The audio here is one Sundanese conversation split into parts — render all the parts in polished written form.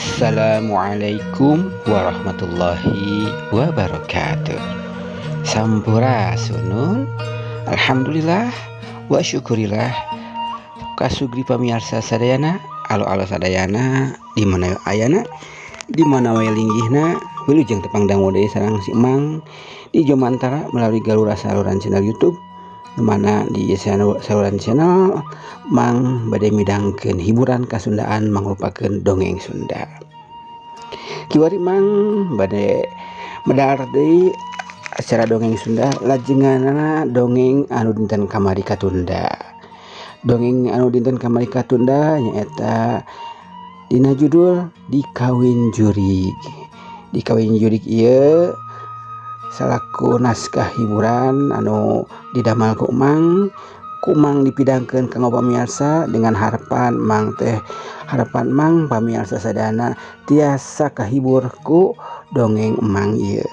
Assalamualaikum warahmatullahi wabarakatuh. Sampurasunun. Alhamdulillah wa syukurillah. Kasugri pamiarsa sadayana, alo-alo sadayana di mana ayana, di mana wae linggihna, wilujeng tepang dangu deui sareng si Emang di Jomantara melalui galura saluran channel YouTube, mana di saluran channel Mang bade midangkeun hiburan kasundaan mangrupakeun dongeng Sunda. Kiwari Mang bade medar deui acara dongeng Sunda lajenganana dongeng anu dinten kamari katunda. Dongeng anu dinten kamari katunda nyaeta dina judul Dikawin Jurig. Dikawin Jurig ieu salaku naskah hiburan anu didamel ku Mang, ku Mang dipidangkeun kanggo pamiarsa dengan harapan Mang teh harapan Mang pamiarsa sadayana tiasa kahibur ku dongeng Mang ieu.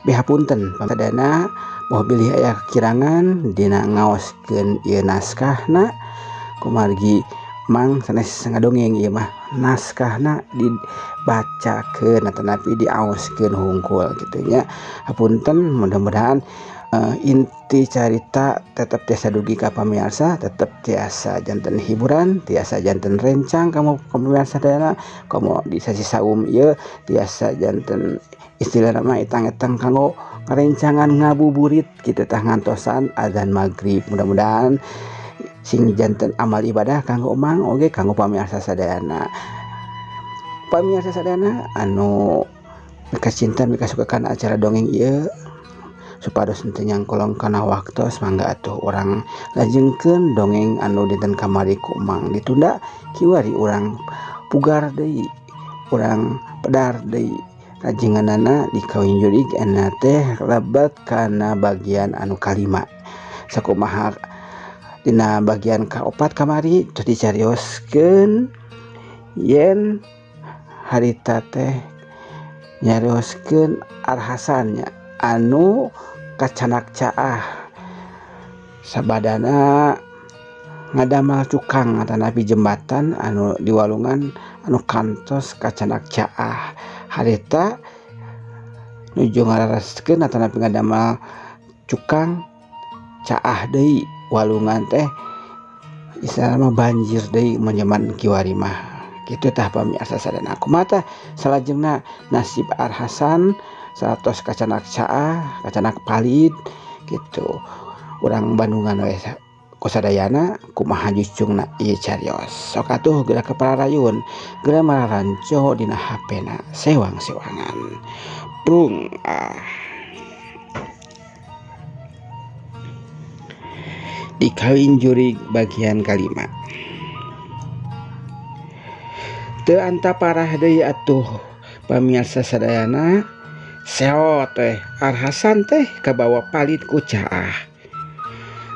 Bihapunten sadayana moh bilih aya kirangan dina ngaoskeun ieu naskahna kumargi Mang sanes ngadongeng ieu mah naskahna dibacakeun atanapi diaoskeun hungkul kitu nya. Hapunten, mudah-mudahan inti carita tetep tiasa dugi ka pamiarsa, tetep tiasa janten hiburan, tiasa janten rencang kamu pamiarsa sadayana, komo di sasi saum ieu tiasa janten istilahna mah etang-etang kanggo ngarencangan ngabuburit kitu tah ngantosan azan maghrib. Mudah-mudahan sing janten amal ibadah kanggo Emang oge kanggo pamiarsa sadayana. Pamiarsa sadayana anu mikacinta mikasuka kana acara dongeng ieu supados henteu nyangkolong kana waktos, mangga atuh urang lajengkeun dongeng anu dinten kamari ku Emang ditunda kiwari urang pugar deui, urang pedar deui. Lajenganana Dikawin Jurig ena teh lebet kana bagian anu kalima. Sakumaha dina bagian kaopat kamari tos dicarioskeun yen harita teh nyarioskeun Arhasannya anu kacanak caah sabadana ngadamal cukang atanapi jembatan anu di walungan anu kantos kacanak caah. Harita nuju ngarareskeun atanapi ngadamal cukang caah deui walungan teh istilahna mah banjir deui mun jaman kiwari mah kitu tah pamiarsa sadayana. Kumaha tah salajengna nasib Arhasan satos kacanak caah kacanak palid gitu. Urang Bandungan we kusadayana kumaha jucungna ieu carios. Sok atuh geura ka pararayun, geura mararanco dina HP-na sewang-sewangan. Prung ah. Dikawin Jurig bagian kalima. Teu anta parah deui atuh pamiarsa sadayana, seo teh Arhasan teh kabawa palid ku caah.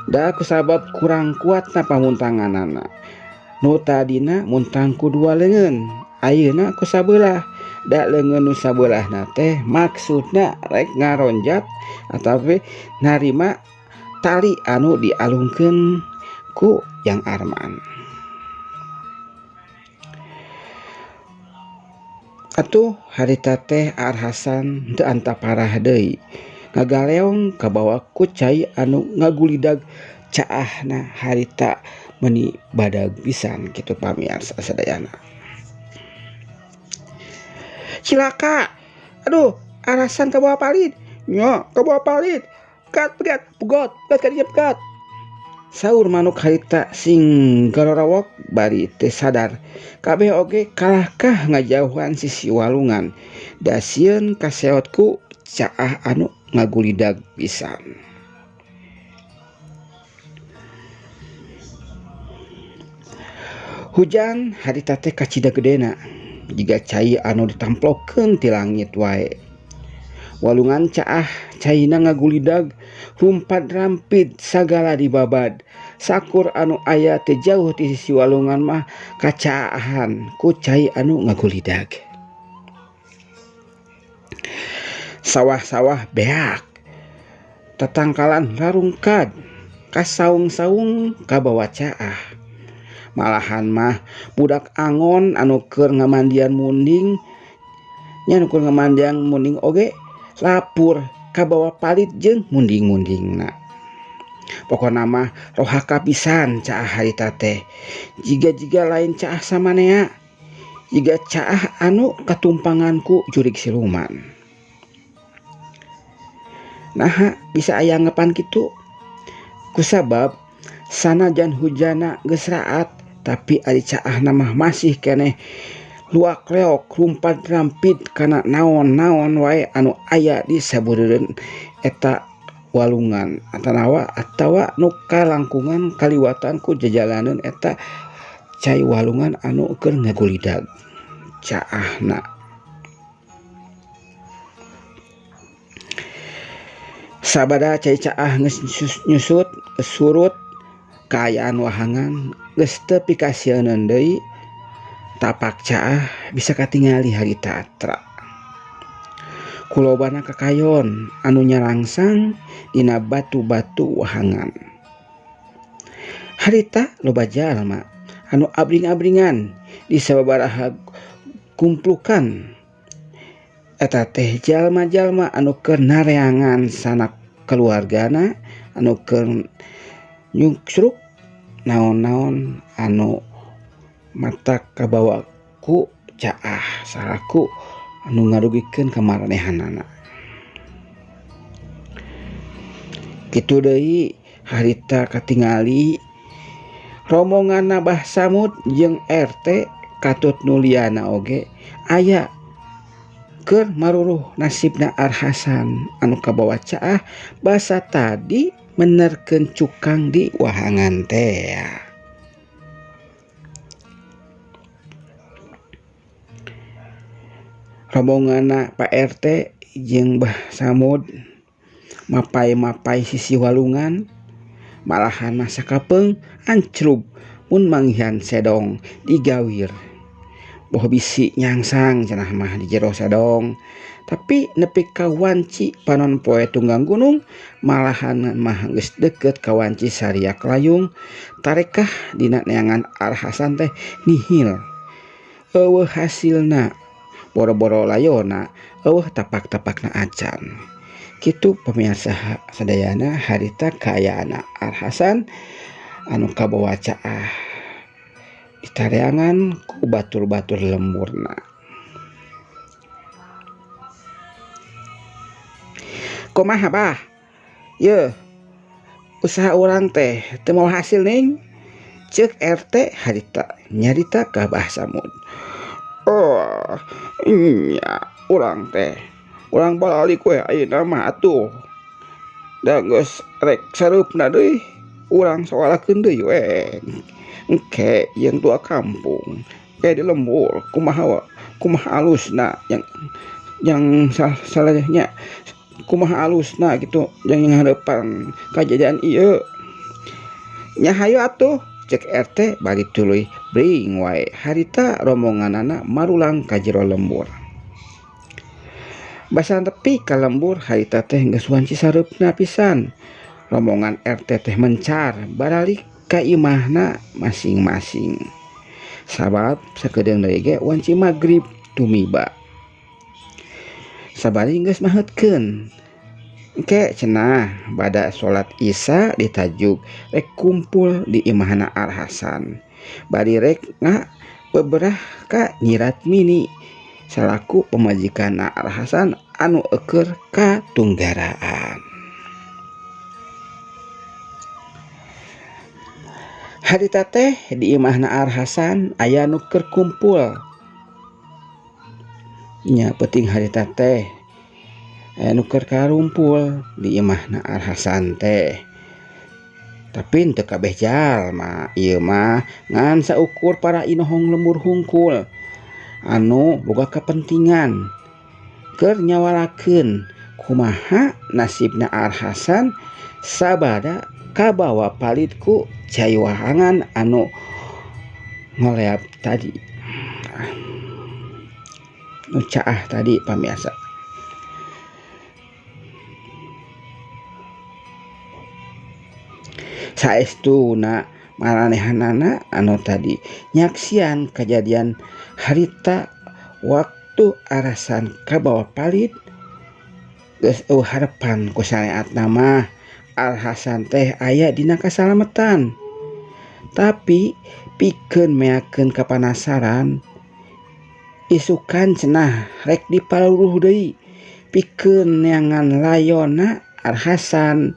Da kusabab kurang kuatna pamuntanganana. Nu tadina muntang ku dua leungeun, ayeuna ku sabelah. Da leungeun nu sabelahna teh maksudna rek ngaronjat atawa narima tali anu dialungkeun ku Yang Arman. Atuh harita teh Arhasan teu anta parah deui. Ngagaleong kabawa ku cai anu ngagulidag caahna harita meuni badag pisan kitu pamiarsa sadayana. Cilaka. Aduh, Arhasan kabawa palid. Nya, kabawa palid. Pegat, pegat, pegot, pegat kadinya pegat. Saur manuk harita sing galorawok bari teu sadar. Kabeh oge kalahkah ngajauhan sisi walungan. Da sieun kaseot ku caah anu ngagulidag pisan. Hujan harita teh kacida gedena, jiga cai anu ditamplokeun ti langit wae. Walungan caah caina ngagulidag, rumpad rampid sagala dibabad. Sakur anu aya teh jauh ti sisi walungan mah kacaahan ku cai anu ngagulidag. Sawah-sawah beak, tatangkalan rarungkad, kasaung-saung kabawa caah. Malahan mah budak angon anu keur ngamandian munding nya nu keur ngamandian munding oge lapur kabawa palit jeung munding-mundingna. Pokona mah rohaka pisan caah harita teh. Jiga-jiga lain caah samanea, jiga caah anu katumpangan ku jurig siluman. Naha bisa aya anggapan kitu? Kusabab sanajan hujana geus raat tapi ari caahna mah masih keneh luak leok rumpat rampit kana naon-naon wae anu aya di sabureureun eta walungan atanawa atawa nu kalangkungan kaliwatan ku jajalaneun eta cai walungan anu keur ngagulidag caahna. Sabada cai caah geus nyusut surut kaayaan wahangan geus teu pikasieun deui tapak caah bisa katingali harita atra. Kulobana kakayon anu nyarangsang dina batu-batu wahangan. Harita loba jalma anu abring-abringan di sababaraha kumplukan. Eta teh jalma-jalma anu keur nareangan sanak keluargana anu keur nyungsruk naon-naon anu mata kabawa ku caah salaku anu ngarugikeun ka maranehanana. Kitu deui harita katingali rombongan Abah Samud jeung RT katut nuliana oge aya keur maruruh nasibna Arhasan anu kabawa caah basa tadi menerkeun cukang di wahangan teh. Rombonganna Pak RT jeung Bah Samud mapai-mapai sisi walungan malahan mah sakapeung ancrub mun manggihan sedong digawir. Boh bisi nyangsang cenah mah di jero sedong tapi nepi ka wanci panon poe tunggang gunung malahan mah geus deukeut ka wanci sariak layung tarekah dina neangan Arhasan teh nihil. Eueuh hasilna boro-boro layona eueuh tapak-tapakna acan. Kitu pemirsa sadayana harita kaayaan Arhasan anu kabawa caah ditareangan ku batur-batur lemburna. Kumaha bah? Yeuh, usaha urang teh teu mau hasil ning. Ceuk RT harita nyarita ka Bah Samud. Oh, nya urang teh urang balik we ayeuna mah atuh. Da geus rek sareupna deui urang soalakeun deui we. Engke jeung tua kampung ke di lembur kumaha kumaha alusna yang salahnya kumaha alusna gitu yang harapan kajadian ieu. Nya hayu atuh cek RT bari tuluy bring wae harita rombonganana marulang ka jero lembur. Basa tepi ka lembur harita teh geus wanci sareupna pisan. Rombongan RT teh mencar baralik ka imahna masing-masing. Sabab sakedeung deui ge wanci magrib tumiba. Sabari geus maheutkeun. Engke cenah bada salat Isya ditajuk rek kumpul di imahna Arhasan. Bari rek nga beberah ka Nyirat Mini salaku pamajikanna Arhasan anu eueur ka tunggaraan. Harita teh di imahna Arhasan aya nu keur kumpul. Nya peuting harita teh aya nu keur karumpul di imahna Arhasan teh. Tapi teu kabeh jalma ieu mah ngan saukur para inohong lembur hungkul anu boga kepentingan keur nyawalakeun kumaha nasibna Arhasan sabada kabawa palit ku cai wahangan anu ngoleap tadi, nu caah tadi pamiarsa. Saestuna Maranehanana anu tadi nyaksian kejadian harita waktu Arhasan kabawa palid geus eueuh harepan ku sareatna mah Arhasan teh aya dina kasalametan. Tapi pikeun meakeun kapanasaran isukan cenah rek dipaluruh deui pikeun neangan layona Arhasan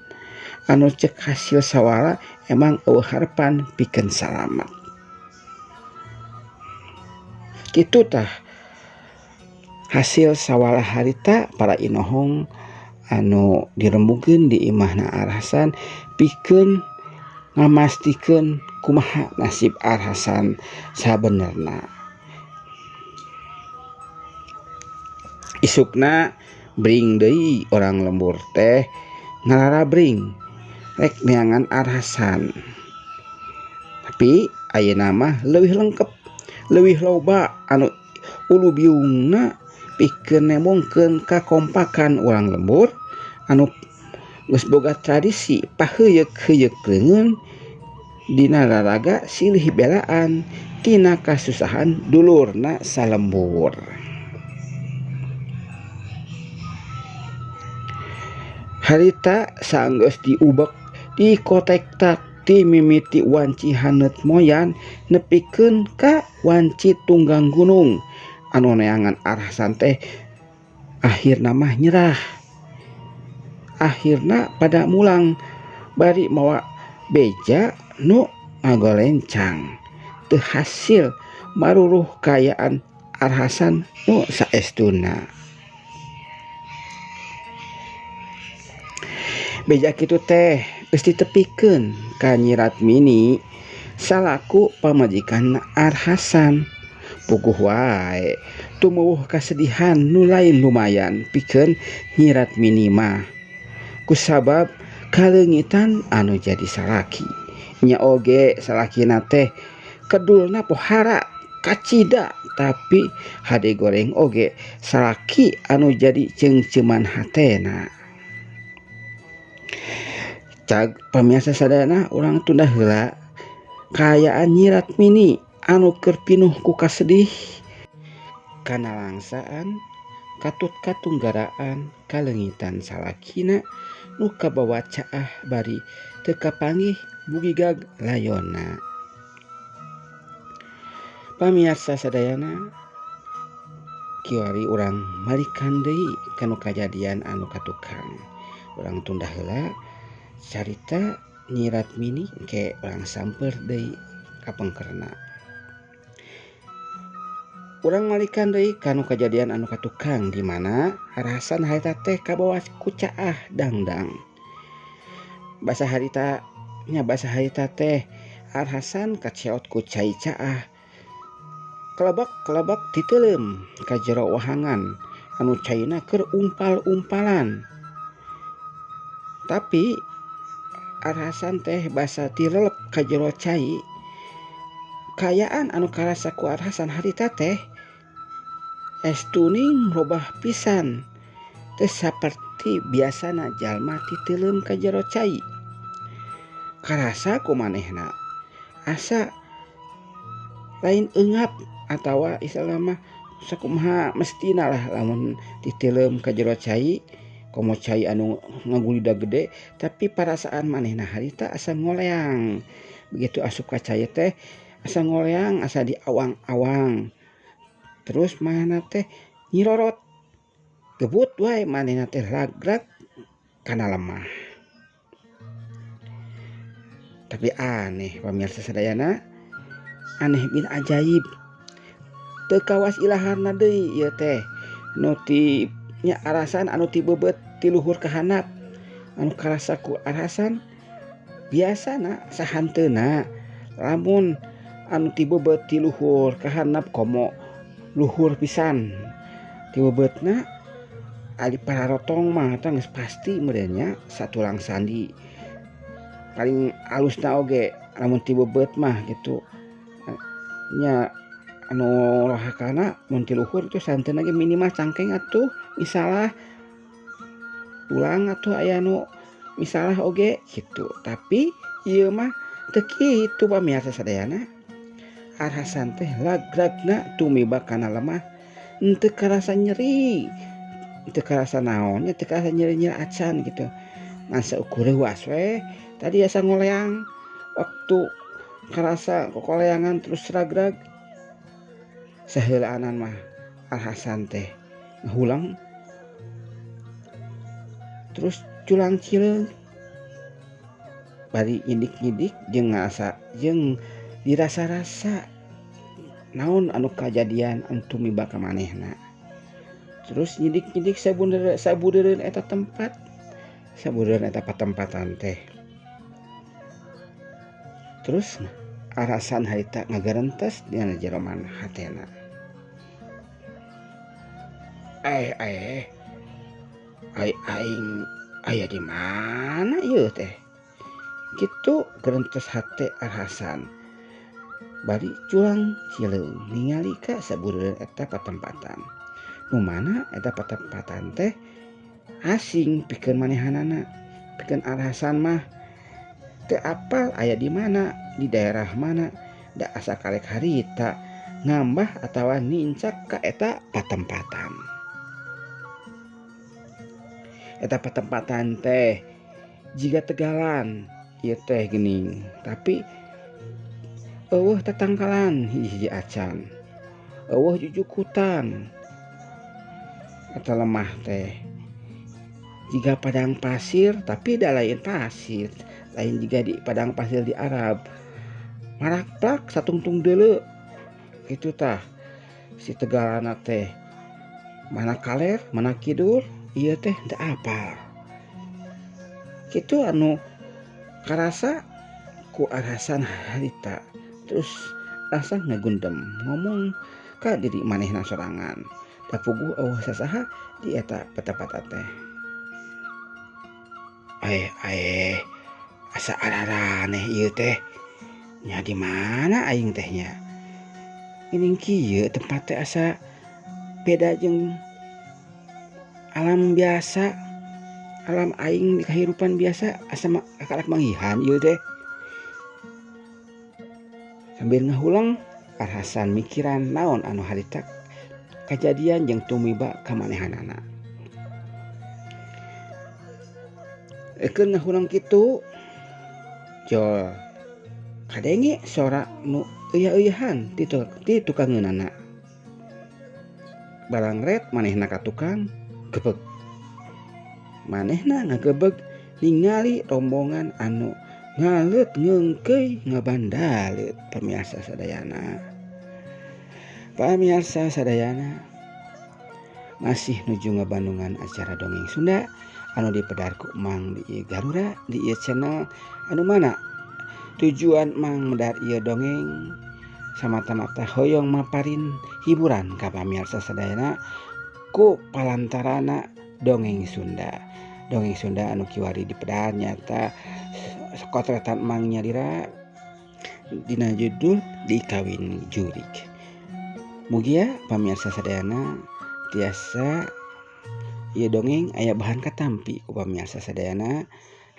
anu cek hasil sawala emang eueuh harepan pikeun salamet. Kitu tah hasil sawala harita para inohong anu dirembukeun di imahna Arhasan pikeun ngamastikeun kumaha nasib Arhasan sabenerna. Isukna bring deui orang lembur teh ngalarabring rek neangan Arhasan. Tapi ayeuna mah leuwih lengkep, leuwih loba anu ulu biungna pikeun nembongkeun kakompakan urang lembur anu geus boga tradisi paheuyeuk-heuyeuk leungeun dina lalaga silih belaan tina kasusahan dulurna salembur. Harita saenggeus diubek dikotektak ti mimiti wanci haneut moyan nepikeun ka wanci tunggang gunung anu neangan Arhasan teh akhirna mah nyerah. Akhirna pada mulang bari mawa beja nu ngagolencang teu hasil maruruh kaayaan Arhasan nu saestuna. Beja kitu teh geus ditepikeun ka Nyi Ratmini salaku pamajikan Arhasan. Puguh wae tumuwuh kasedihan nu lain lumayan pikeun Nyi Ratmini mah kusabab kaleungitan anu jadi salaki. Nya oge salakina teh kedulna pohara kacida tapi hade goreng oge salaki anu jadi ceungceuman hatena. Cag pamiarsa sadayana urang tunda heula kaayaan Nyi Ratmini anu keur pinuh ku kasedih kana langsaan katut katunggaraan kaleungitan salakina nu kabawa caah bari teu kapanggih bugigag layona. Pamiarsa sadayana kiwari urang malikan deui kanu kajadian anu katukang. Urang tunda heula carita Nyi Ratmini ke urang samper deui ka pengkerna. Urang malikan deui kanu kajadian anu katukang di mana Arhasan harita teh kabawa ku caah dangdang. Basa harita nya basa harita teh Arhasan kaceot ku cai caah. Kelebak-kelebak titeuleum ka jero wahangan anu caina keur umpal-umpalan. Tapi Arhasan teh basa tilelep ka jero cai. Kaayaan anu karasa ku Arhasan harita teh estuning robah pisan teh saperti biasana jalma titeuleum ka jero cai. Karasa ku manehna asa lain eungap atawa istilah mah sakumaha mestina lah lamun titeuleum ka jero cai komo cai anu ngagulida gede tapi perasaan manehna harita asa ngoleang. Begitu asup ka cai teh asa ngoleang asa diawang-awang. Terus manehna teh nyirorot gebut wae manehna teh lagrag kana lemah. Tapi aneh pamirsa sadayana, aneh bin ajaib. Teu kawas ilaharna deui ieu teh nu ti nya Arhasan anu ti beubeut ti luhur ka handap anu karasa ku Arhasan biasana sahanteuna lamun anu ti beubeut ti luhur ka handap komo luhur pisan ti beubeutna ari pararotong mah tah geus pasti meureun nya satulang sandi paling alusna oge lamun ti beubeut mah gitu nya anu rohakana mun ti luhur itu santeuna ge minimal cangkeng atuh misalah tulang atuh aya nu misalah oge gitu. Tapi ieu mah Teu kitu pamirsa sadayana. Al-Hasan teh lagragna tumiba kana lemah henteu karasa nyeri, teu karasa naon nya, teu karasa nyeri-nyeri acan gitu. Ngan saukur reuas we tadi asa ngoleang waktu karasa kokoleangan terus ragrag. Saheulaanan mah Al-Hasan teh ngahulang terus culang cileung bari nyidik-nyidik jeung ngarasa jeung dirasa-rasa naon anu kajadian anu tumiba ka manehna. Terus nyidik-nyidik sabudeureun eta tempat, sabudeureun eta patempatan teh. Terus Al-Hasan harita ngagarentes dina jeroman hatena. Aing aya di mana ieu teh? Kitu gerentes hate Al-Hasan. Bari culang cileung ningali ka sabudeureun eta patempatan. Nu mana eta patempatan teh asing pikeun manehanana. Pikeun Al-Hasan mah teu apal aya di mana, di daerah mana, da asa karek harita ngambah atawa nincak ka eta patempatan. Eta patempatan teh jiga tegalan ieu teh geuning, tapi eueuh tatangkalan hiji-hiji acan, eueuh jujukutan eta lemah teh jiga padang pasir tapi da lain pasir, lain jiga di padang pasir di Arab marakplak satungtung deuleu kitu tah si tegalana teh, mana kaler mana kidul ieu teh teu apal. Kitu anu karasa ku Al-Hasan harita. Terus rasa ngagundem ngomong ka diri manehna sorangan. Da puguh eueuh sasaha di eta patempatan teh. Asa araraneh ieu teh. Nya di mana aing teh nya? Geuning kieu tempat teh asa beda jeung alam biasa, alam aing di kahirupan biasa asa kakalak manggihan ieu teh. Sambil ngahulang Al-Hasan mikiran naon anu harita kajadian jeung tumiba ka manehanana. Ekeun ngahulang kitu jol kadenge sora nu euya-euyahan ti tukangeunana. Barangret manehna ka tukang gebeg. Manehna ngagebeg ningali rombongan anu ngaleut ngeungkeuy ngabandaleut pamirsa sadayana. Pamirsa sadayana masih nuju ngabandungan acara dongeng Sunda anu dipedar ku Mang di Garura di ieu channel anu mana tujuan Mang medar ieu dongeng samata-mata hoyong maparin hiburan ka pamirsa sadayana ku palantarana dongeng Sunda. Dongeng Sunda anu kiwari dipedar nyata kotretan Mang nyalira dina judul Dikawin Jurik. Mugia pamirsa sadayana tiasa ieu dongeng aya bahan katampi ku pamirsa sadayana.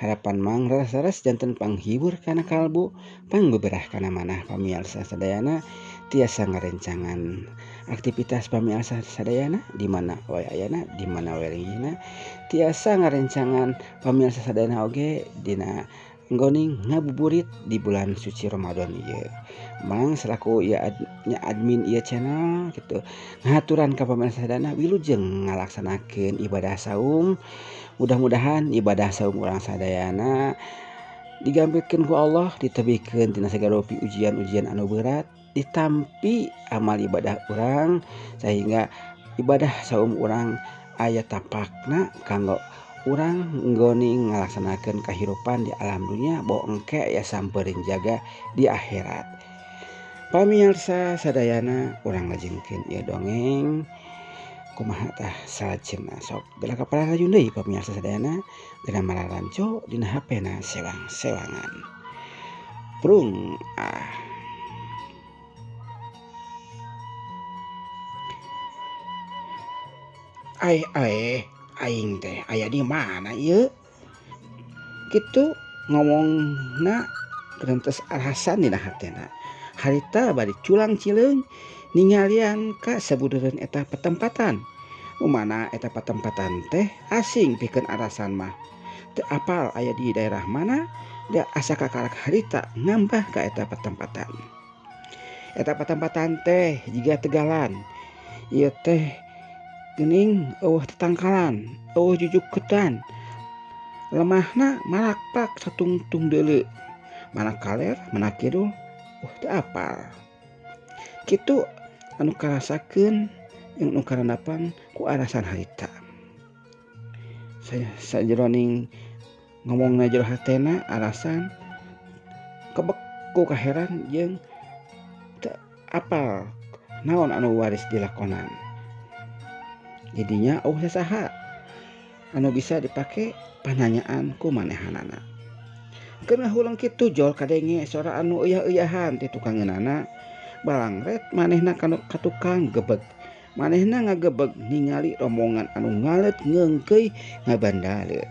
Harapan Mang raras-raras janten panghibur kana kalbu, pangbeberah kana manah pamirsa sadayana tiasa ngarencangan aktivitas pamirsa sadayana di mana wae ayana, di mana wae linggihna, tiasa ngarencangan pamirsa sadayana oge dina nggoning ngabuburit di bulan suci Ramadan ieu. Mang selaku ieu admin ieu channel gitu ngahaturan ka pamirsa sadayana wilujeng ngalaksanakeun ibadah saum. Mudah-mudahan ibadah saum urang sadayana digampilkeun ku Allah, ditebihkeun tina sagala rupi ujian-ujian anu berat, ditampi amal ibadah urang sehingga ibadah saum urang aya tapakna kanggo urang nggoning ngalaksanakeun kahirupan di alam dunia boh engke aya samperin jaga di akhirat. Pamirsa sadayana urang lajengkeun ieu dongeng kumaha tah salajengna sok geura kaparayun deui pamirsa sadayana geura mararanco dina HP-na sewang-sewangan. Prung ah. Ai ai aing teh aya di mana ieu? Kitu ngomongna Kerentes Arhasan dina hatena. Harita bari culang cileung ningalian ka sabudereun eta patempatan. Mana eta patempatan teh asing pikeun Arhasan mah. Teu apal aya di daerah mana, da asa kakarak harita ngambah ka eta patempatan. Eta patempatan teh jiga tegalan. Ieu teh geuning eueuh tetangkalan, eueuh jujuketan. Lemahna marakpak satungtung deuleu. Mana kaler, mana kidul, teu apal. Kitu anu karasakeun jeung nu karandapan ku Arhasan harita. Sajeroning ngomongna jero hatena Arhasan kebek ku kaheran jeung teu apal naon anu waris dilakonan. Jadinya eueuh sasaha anu bisa dipake pananyaan ku manehanana. Keur ngahuleng kitu jol kadenge sora anu euya-euyahan ti tukangeunana. Balangret manehna ka tukang gebeg. Manehna ngagebeg ningali rombongan anu ngaleut ngeungkeuy ngabandaleut.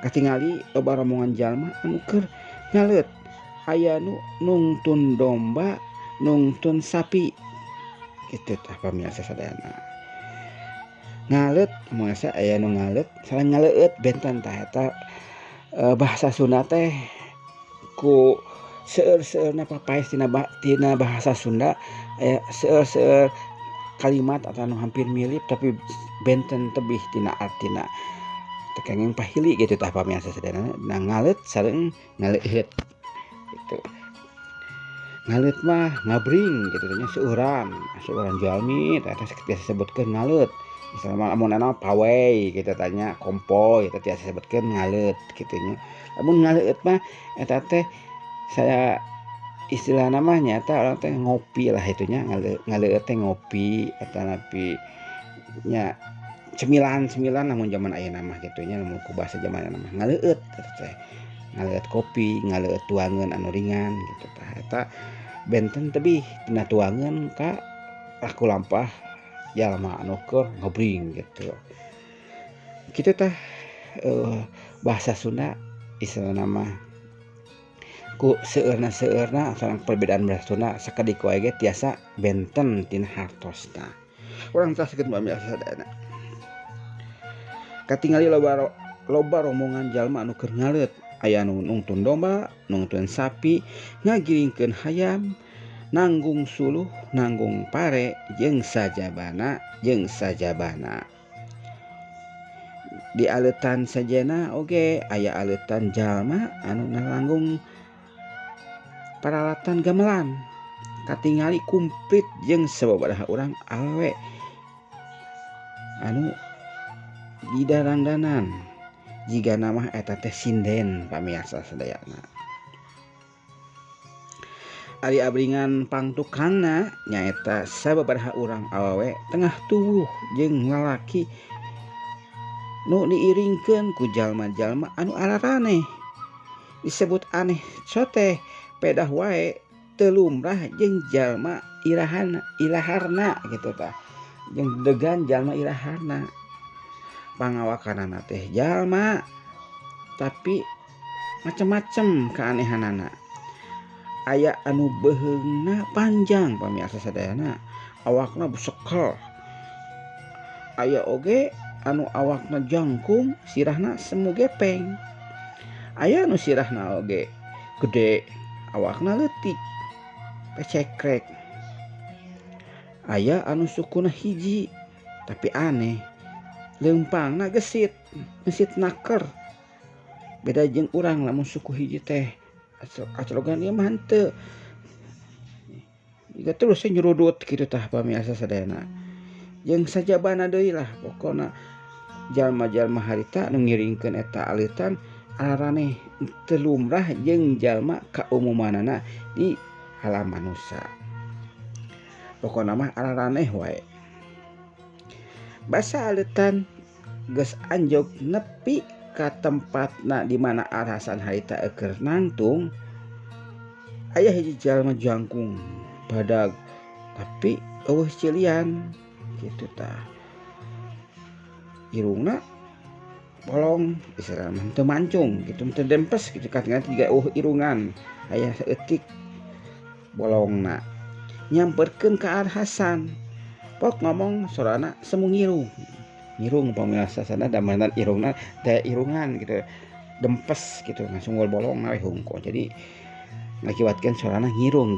Katingali loba rombongan jalma anu keur ngaleut. Aya nu nungtun domba, nungtun sapi. Kitu tah pamirsa sadayana. Ngaleut masa aya nu ngaleut, sareng ngaleueut benten tah eta bahasa Sunda teh ku seueur-seueurna papaes tina bahasa Sunda aya seueur-seueur kalimat atau anu hampir mirip tapi benten tebih tina artina. Teu kenging pahili gitu tah pamirsa sadayana. Nah ngaleut sareng ngaleueut gitu. Ngaleut mah ngabring gitu nya seueuran, seueuran jalmi tah eta biasa disebutkeun ngaleut. Misalnya lamun ana pawai gitu tanya kompoy eta tiasa disebutkeun ngaleut kitu nya. Lamun ngaleueut mah eta teh saya istilah namanya eta orang teh ngopi lah itunya, ngaleueut teh ngopi eta napi nya cemilan-cemilan lamun zaman ayeuna mah kitu nya, lamun ku bahasa zaman ayeuna mah ngaleueut eta teh. Ngaleueut kopi, ngaleueut tuangeun anu ringan gitu tah. Eta benten tebih tina tuangeun ka laku lampah jalma anu keur ngabring gitu. Kitu tah bahasa Sunda istilahna mah ku seueurna-seueurna sareng perbedaan bahasa Sunda sakedik wae ge tiasa benten tina hartosna. Urang teraskeun pamirsa sadayana. Katingali loba rombongan jalma anu keur ngaleut. Aya nu nungtun domba, nungtun sapi, ngagiringkeun hayam, nanggung suluh, nanggung pare jeung sajabana, jeung sajabana. Di aleutan sajena oge aya aleutan jalma anu nanggung peralatan gamelan. Katingali kumplit jeung sababaraha urang awewe anu didarangdanan. Jiga nama eta teh sinden pamirsa sadayana. Ari abringan pangtukangna nyaeta sababaraha urang awewe tengah tubuh jeung lalaki nu diiringkeun ku jalma-jalma anu araraneh. Disebut aneh soteh pedah wae teu lumrah jeung jalma irahan ilaharna gitu tah. Jeung degan jalma ilaharna. Pangawakanana teh jalma tapi macem-macem keanehanana. Aya anu beuheungna panjang pamirsa sadayana, awakna besekel. Aya oge anu awakna jangkung, sirahna semu gepeng. Aya anu sirahna oge gede, awakna leutik, pecekrek. Aya anu sukuna hiji tapi aneh, leumpangna gesit, gesit naker. Beda jeung urang lamun suku hiji teh aclogan ieu mah henteu. Jiga terus nyurudut kitu tah pamirsa sadayana. Jeung sajabana deui lah pokona jalma-jalma harita nu ngiringkeun eta aleutan araraneh teu lumrah jeung jalma kaumumanana di alam manusa. Pokona mah araraneh wae. Basa aleutan geus anjog nepi ka tempatna di mana Arhasan harita keur nangtung. Aya hiji jalma jangkung badag tapi eueuh cilian kitu tah. Irungna Bolong istilahna mah teu mancung gitu, teu dempes gitu katingali jiga eueuh irungan aya saeutik bolongna. Nyamperkeun ka Arhasan. Pok ngomong sorana semu ngirung. Ngirung pamirsa sana damanan irungna teh irungan gitu. Dempes gitu langsung bolong we hungkul. Jadi ngakibatkeun sorana ngirung.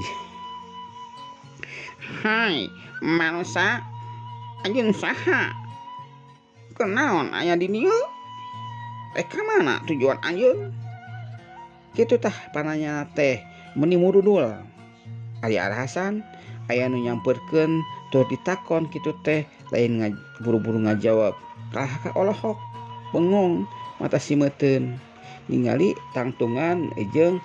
Hai manusa anjeun saha? Kunaon aya di dieu? Rek ka mana tujuan anjeun? Kitu tah pananya teh meuni murudul. Ari Arhasan aya nu nyamperkeun tur ditakon kitu teh lain buru-buru ngajawab. Kalah ka olohok bengong mata simeuteun ningali tangtungan jeung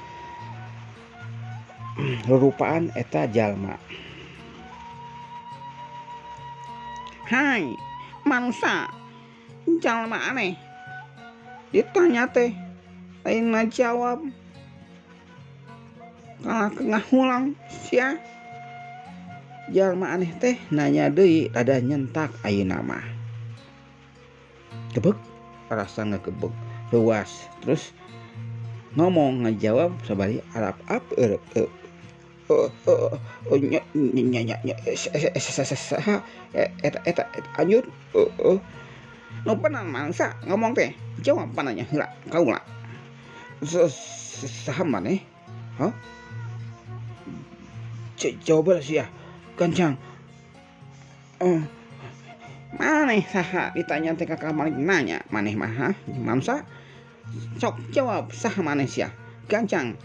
rurupaan eta jalma. Hai manusa jalma aneh. Ditanya teh lain ngajawab. Kalah ngahulang sia. Jalma aneh teh nanya deui rada nyentak ayeuna mah. Gebeg rasa ngagebeg reuas terus ngomong ngajawab sabari arap ap erep nya nya nya saha eta eta anjur nu bener mangsa ngomong teh jawab pananya heula kaula saha maneh hah jawab sia gancang maneh saha ditanya teh kakak malik nanya maneh mah mangsa sok jawab saha maneh sia gancang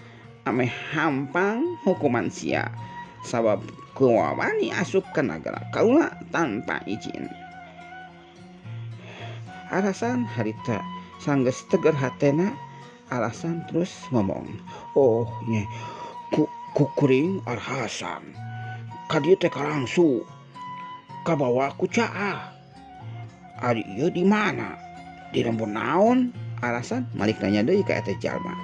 ameh hampang hukuman sia sabab kuwawani asup ka nagara kaula tanpa izin. Alasan harita sanggeus teger hatena alasan terus ngomong oh nya kukuring Arhasan ka dieu teh kalangsu kabawa ku caah ari ieu di mana di lembur naon alasan malik nanya deui ka eta jalma.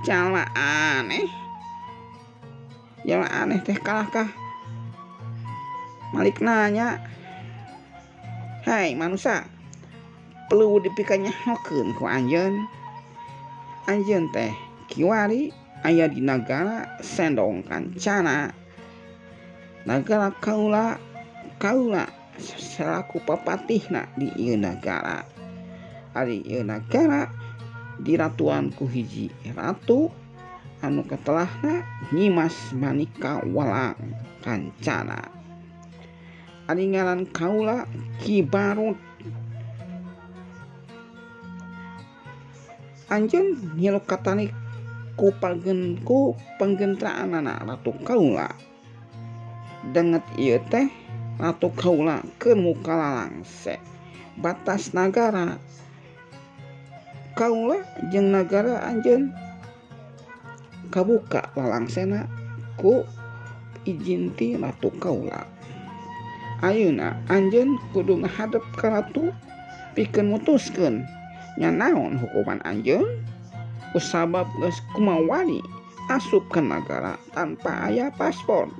Jalma aneh jalma aneh teh kalah kah malik nanya hai manusa perlu dipikanyahokeun ku anjeun anjeun teh kiwari aya di nagara Sendong Kancana nagara kaula kaula selaku papatihna di ieu nagara ari ieu nagara diratuan ku hiji ratu anu katelahna Nyimas Manika Walang Kancana ari ngaran kaula Ki Barut anjeun ngilu katani ku panggentraanana ratu kaula danget ieu teh ratu kaula keur muka lalangse batas nagara kaula jeung nagara anjeun kabuka lalangsena ku izin ti ratu kaula ayeuna anjeun kudu ngahadep ka ratu pikeun mutuskeun nya naon hukuman anjeun kusabab geus kumawani asup ka nagara tanpa aya paspor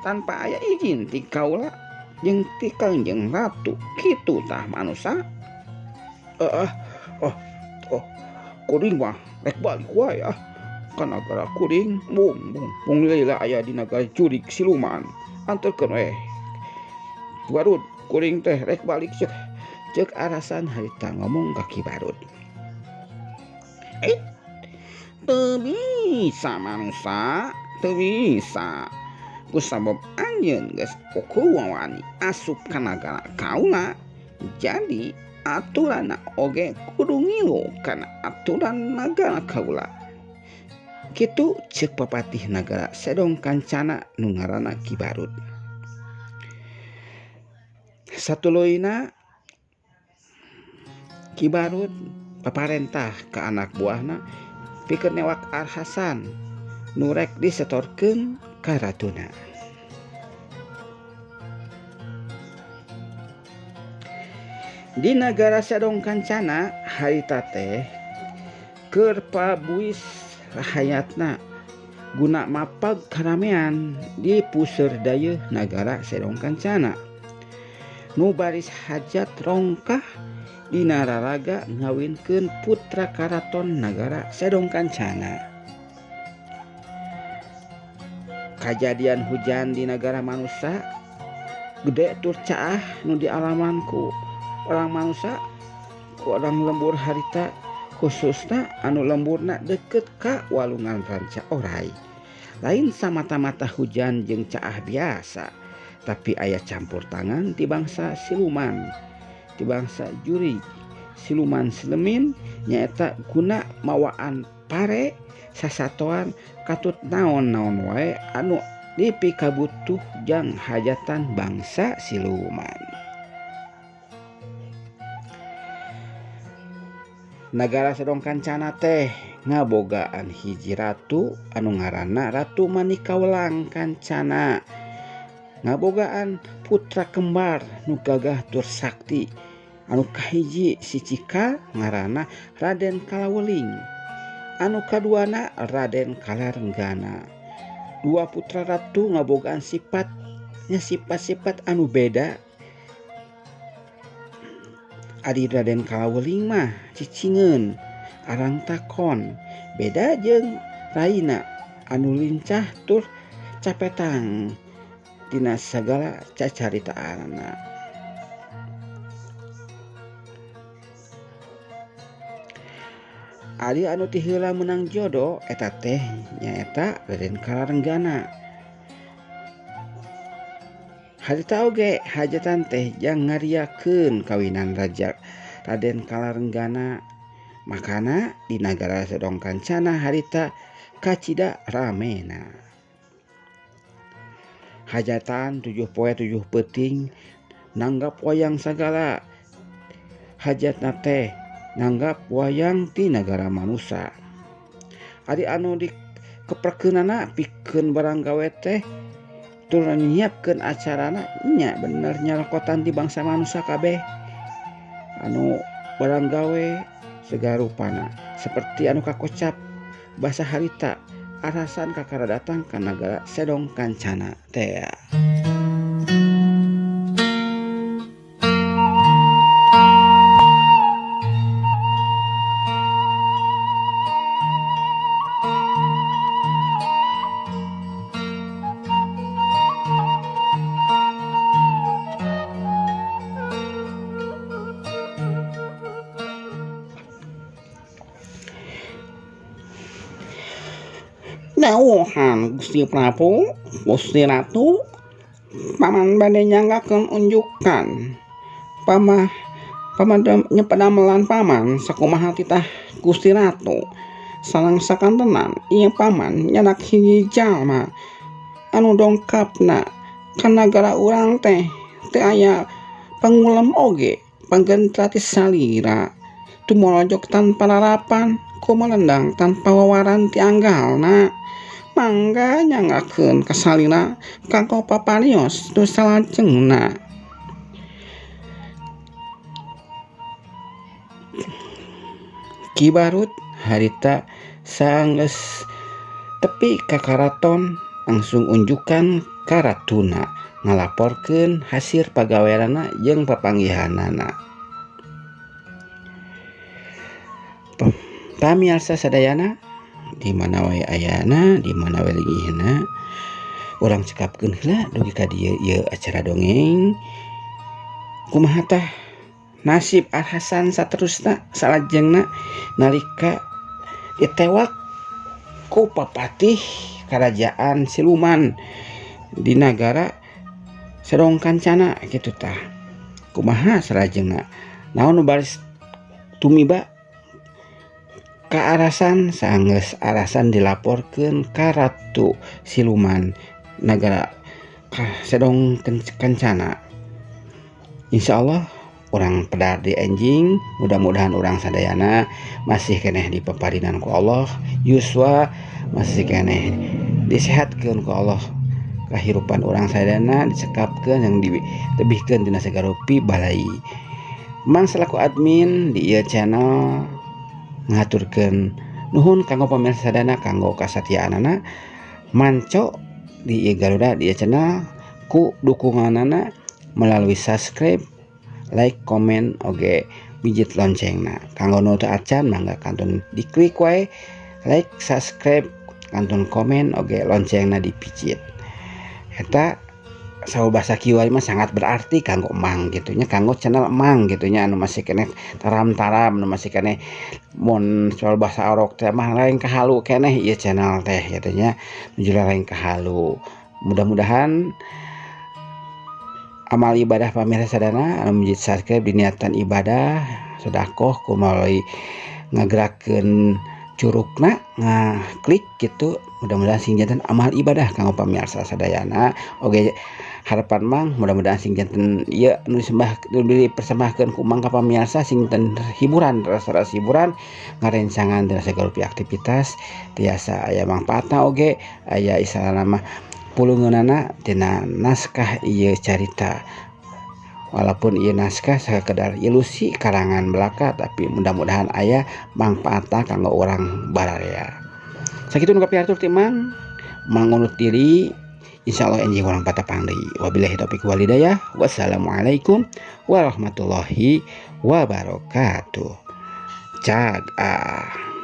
tanpa aya izin ti kaula jeung ti Kangjeng Ratu kitu tah manusa. Oh kuring mah rek balik wae ah ka nagara kuring mung mung mung lila aya di nagara jurig siluman anterkeun we Barut kuring teh rek balik cek cek arasan harita ngomong ka Ki Barut. Teu bisa manusa teu bisa kusabab anjeun geus kuwawani asup ka nagara kaula jadi aturanna oge kudu ngilu kana aturan nagara kaula kitu ceuk papatih nagara Sedong Kancana nu ngaranna Ki Barut. Satuluyna Ki Barut paparentah ka anak buahna pikeun newak Arhasan nu rek disetorkeun ka ratuna. Di nagara Sedong Kancana harita teh keur pabuis rahayatna guna mapag karamean di puseur dayeuh nagara Sedong Kancana. Nu baris hajat rongkah dina raraga ngawinkeun putra karaton nagara Sedong Kancana. Kajadian hujan di nagara manusa gede tur caah nu dialaman ku orang manusa ku orang lembur harita khususna anu lemburna deket ka walungan Ranca Orai. Lain samata-mata hujan jeung caah biasa, tapi aya campur tangan ti bangsa siluman, ti bangsa jurig, siluman silemin nyaeta guna mawaan pare sasatoan katut naon-naon wae anu dipikabutuh jang hajatan bangsa siluman. Nagara Sedong Kancana teh ngabogaan hiji ratu anu ngaranna Ratu Manikawelang Kancana. Ngabogaan putra kembar nu gagah tur sakti anu kahiji si cikal ngaranna Raden Kalaweling, anu kaduana Raden Kalarenggana. Dua putra ratu ngabogaan sifatnya sifat-sifat anu beda. Adi Raden Kalaweling mah cicingeun arang takon, beda jeung raina anu lincah tur capetang dina sagala cacaritaanana. Ari anu ti heula meunang jodo eta teh nyaeta Raden Kalarenggana. Harita oge hajatan teh jang ngariakeun kawinan raja Raden Kalarenggana. Makana di nagara Sedong Kancana harita kacida ramena. Hajatan 7 poe 7 peuting nanggap wayang sagala. Hajatna teh nanggap wayang ti nagara manusa. Ari anu dikeprekeunana pikeun barang gawe teh tur nyiapkeun acarana nya bener nyalokotan di bangsa manusa kabeh. Anu barang gawe segala rupana seperti anu kakocap basa harita arasan kakara datang ka nagara Sedong Kancana teh. Dawuhan Gusti Prabu, Gusti Ratu, paman bade nyanggakeun unjukan. Pamah paman nyepadamelan paman sakumaha titah Gusti Ratu. Sareng sakantenan ieu paman nyanak hiji jalma anu dongkapna ka nagara urang teh teu aya pangulem oge panggentra ti salira. Tumorojok tanpa larapan, kumalendang tanpa wawaran ti anggalna. Mangga nyanggakeun kasalira kanggo paparios nu salajengna. Ki Barut harita sanggeus tepi ka karaton langsung unjukan ka ratuna ngalaporkeun hasil pagaweanana jeung papanggihanana. Pamiarsa sadayana di mana wae ayana, di mana wae linggihna, urang cekapkeun heula dugi ka dieu ieu acara dongeng. Kumaha tah nasib Arhasan saterusna salajengna nalika ditewak ku papatih karajaan siluman di nagara Sedong Kancana kitu tah. Kumaha salajengna? Naon nu baris tumiba ka Arasan sanggeus Arasan dilaporkeun ka Ratu Siluman nagara Sedong Kancana. Insyaallah urang pedar di enjing, mudah-mudahan urang sadayana masih keneh dipaparinan ku Allah, yuswa masih keneh disehatkeun ku Allah, kahirupan urang sadayana dicekapkeun yang ditebihkeun dina sagarupi balai. Mang selaku admin di ieu channel ngaturkeun nuhun kanggo pamirsa sadayana kanggo kasatiaanana manco di ieu Garuda di ieu channel ku dukunganana Melalui subscribe, like, komen, oge pijit loncengna. Kanggo nu teu acan mangga kantun diklik wae like, subscribe, kantun komen, oge loncengna dipijit. Eta saur bahasa kieu mah sangat berarti kanggo Emang gitu nya, kanggo channel Emang gitu nya, anu masih keneh taram-taram, anu masih keneh mun soal bahasa orok teh mah lain kahalu keneh ieu channel teh gitu nya, nuju lain kahalu. Mudah-mudahan amal ibadah pamirsa sadayana anu mijit subscribe diniatan ibadah sedekah ku melalui ngagerakeun curugna ngaklik gitu, mudah-mudahan sing janten amal ibadah kanggo pamirsa sadayana. Oge harapan Mang mudah-mudahan sing janten ieu anu disembah dipersembahkeun ku Mang ka pamirsa sing janten hiburan, rasa-rasa hiburan ngarencangan dina sagala rupi aktivitas tiasa aya mangpaatna oge aya istilahna mah pulungeunana tina naskah ieu carita. Walaupun ieu naskah sakedar ilusi karangan belaka, tapi mudah-mudahan aya mangpaatna kanggo urang bararea. Sakitu nu kapihatur ti Mang, Mang undur diri, insyaallah enjing urang patepang deui. Wabillahi taufiq wal hidayah. Wassalamualaikum warahmatullahi wabarakatuh. Cag ah.